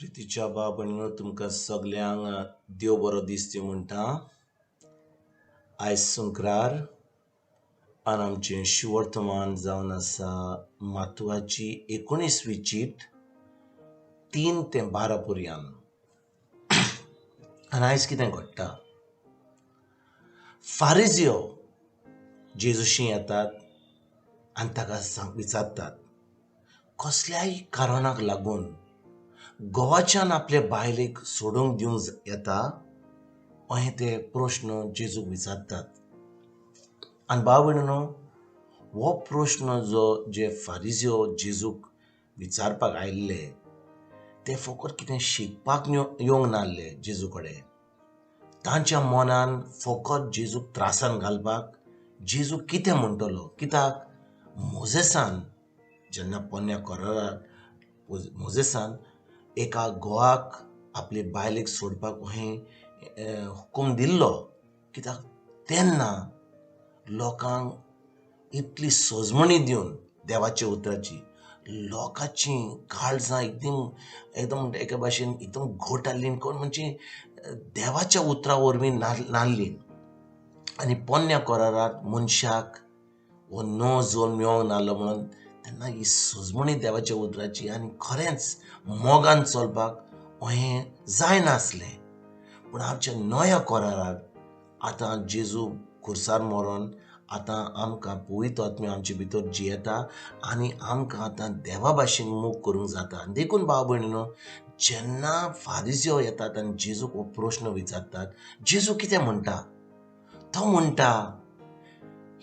प्रितीच्या बाब भयणीनो, तुमकां सगल्यांक देव बरो दीस दिवं म्हणटा. आयज संक्रार आनी आमचें शिवर्तमान जावन आसा मातवाची 19वी चीट 3 ते 12 पर्यंत. आनी आयज कितें घडटा, फारिजियो जेजूशी येतात आनी ताका विचारतात, कसल्याय कारणाक लागून गोवाच्यान आपले बायलेक सोडूंक दिवंक येता अहें ते प्रश्न जेजूक विचारतात. आनी भाव भयणीनो, हो प्रश्न जो जे फारिजियो जेजूक विचारपाक आयिल्ले ते फकत कितें शिकपाक येवंक नासले जेजू कडेन. तांच्या मनान फकत जेजूक त्रासान घालपाक, जेजू कितें म्हणटलो, कित्याक मोजेसान जेन्ना पोन्न्या कराराक मोजेसान एका गोवाक आपले बायलेक सोडपाक हें हुकूम दिल्लो, कित्याक तेन्ना लोकांक इतली सजमणी दिवन देवाच्या उतराची लोकांची काळजां एकदम एकदम एके भाशेन एकदम घट आहली, कोण म्हणजे देवाच्या उतरा वरवीं नासली. आनी पोन्न्या कराराक मनशाक हो नो जोन मेळोंक नासलो म्हणून तेन्ना ही सजमणी देवाच्या उतराची आनी खरेंच मोगान चलपाक हें जायनासलें. पूण आमच्या नव्या कराराक आतां जेजू खुर्सार मरोन आतां आमकां पवित्र आत्म्या आमचे भितर जियेता आनी आमकां आतां देवा भाशेन मोग करूंक जाता. देखून भाव भयणीनो, जेन्ना फारिजियो येतात आनी जेजूक हो प्रश्न विचारतात, जेजू कितें म्हणटा, तो म्हणटा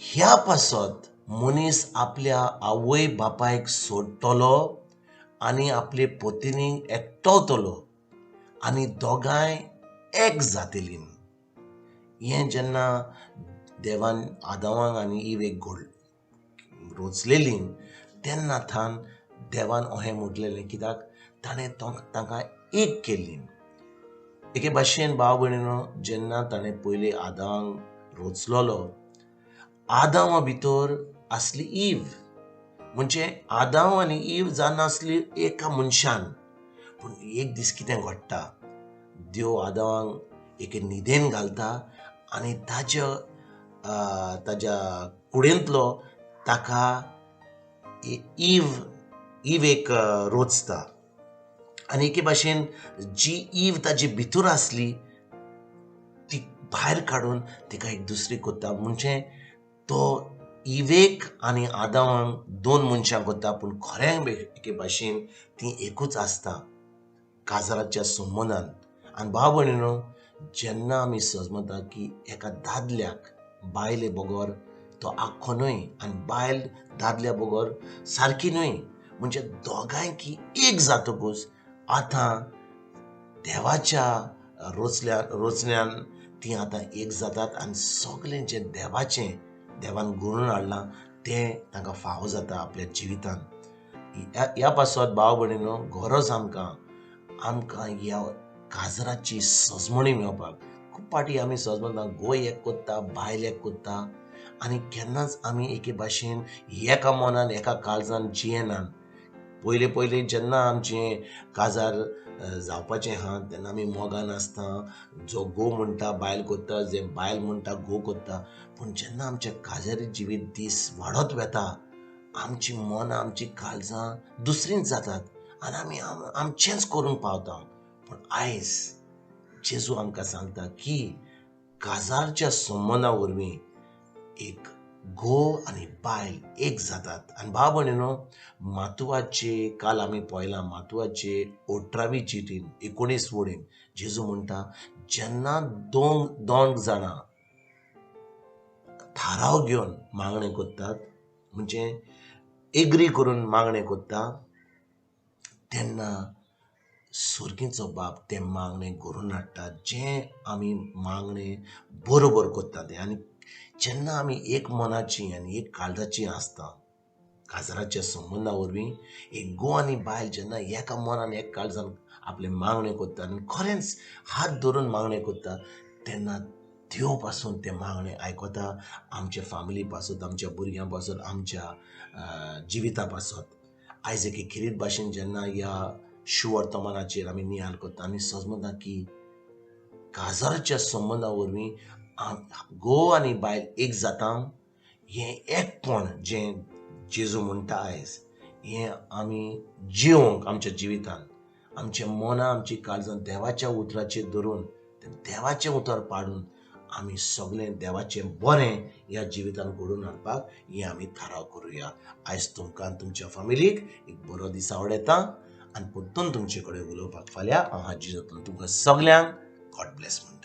ह्या पासत मनीस आपल्या आवय बापायक सोडटलो आनी आपले पत्नीक एकटवतलो आनी दोगांय एक जातलीं. हें जेन्ना देवान आदावांक आनी इवेक रोचलेली तेन्ना थान देवान अहें म्हटलेलें, कित्याक ताणें तांकां एक केल्ली. एके भाशेन भाव भयणीनो, जेन्ना ताणें पयलीं आदावांक रोचलेलो, आदावा भितर आसली इव, म्हणजे आदाव आनी इव जानासली एका मनशान. पूण एक दीस कितें घडटा, देव आदावांक एके न्हिदेन घालता आनी ताज्या ताज्या कुडींतलो ताका इव इवेक रोचता आनी एके भाशेन जी इव ताजी भितर आसली ती भायर काडून तिका एक दुसरी करता. म्हणजे तो इवेक आनी आदावांक दोन मनशां करता, पूण खरें एके भाशेन ती एकूच आसता काजाराच्या संबंदान. आनी भाव भयणीनो, जेन्ना आमी सजमता की एका दादल्याक बायले बगर तो आख्खो न्हय आनी बायल दादल्या बगर सारकी न्हय, म्हणजे दोगांय की एक जातकूच आतां देवाच्या रोचल्यान तीं आतां एक जातात आनी सगळें जें देवाचें देवान घडोवन हाडलां तें तांकां फावो जाता आपल्या जिवितान. ह्या पासत भाव भयणीनो, गरज आमकां आमकां ह्या काजराची सजमणी मेळपाक. खूब फावटी आमी सजमता घोव एक करता, बायल एक करता आनी केन्नाच आमी एके भाशेन एका मनान एका काळजान जियेनात. पयलीं पयलीं जेन्ना आमचें काजार जावपाचें आहा तेन्ना आमी मोगान आसता, जो घोव म्हणटा बायल करता, जे बायल म्हणटा घोव करता. पूण जेन्ना आमचें काजारी जिवीत दीस वाडत वता, आमची मनां आमची काळजां दुसरींच जातात आनी आमी आमचेंच करूंक पावता. पूण आयज जेजू आमकां सांगता की काजारच्या संबंदा वरवीं एक घोव आनी बायल एक जातात. आनी भाव भयणीनो, मातुवाचे काल आमी पळयलां, मातुवाचे 18वी चिटीन 19 वळीन जेजू म्हणटा, जेन्ना दोन जाणां थाराव घेवन मागणें करतात, म्हणजे एग्री करून मागणें करता, तेन्ना सुर्गीचो बाप तें मागणें घडोवन हाडटा, जें आमी मागणें बरोबर करता तें. आनी जेन्ना आमी एक मनाची आनी एक काळजाची आसता काजराच्या संबंदा वरवीं, एक घोव आनी बायल जेन्ना एका मनान एक काळजान आपलें मागणें करता आनी खरेंच हात धरून मागणें करता, तेन्ना देव पासून तें मागणें आयकता, आमच्या फामिली पासत, आमच्या भुरग्यां पासत, आमच्या जिविता पासत. आयज एके खेरीत भाशेन जेन्ना ह्या शुवर्तमानाचेर आमी नियाळ करता आनी समजता की काजाराच्या संबंदा वरवीं घोव आनी बायल एक जाता. हें एकपण जें जेजू म्हणटा आयज, हें आमी जिवंक आमच्या जिवितांत आमच्या मनां आमची काळजां देवाच्या उतराचेर धरून देवाचें उतर पाडून आमी सगळें देवाचें बरें ह्या जिवितांत घडोवन हाडपाक हें आमी थाराव करुया. आयज तुमकां तुमच्या फामिलीक एक बरो दीस आवडटा आनी परतून तुमचे कडेन उलोवपाक फाल्यां हांव हाजी जातलो. तुमकां सगल्यांक गॉड ब्लेस म्हणटा.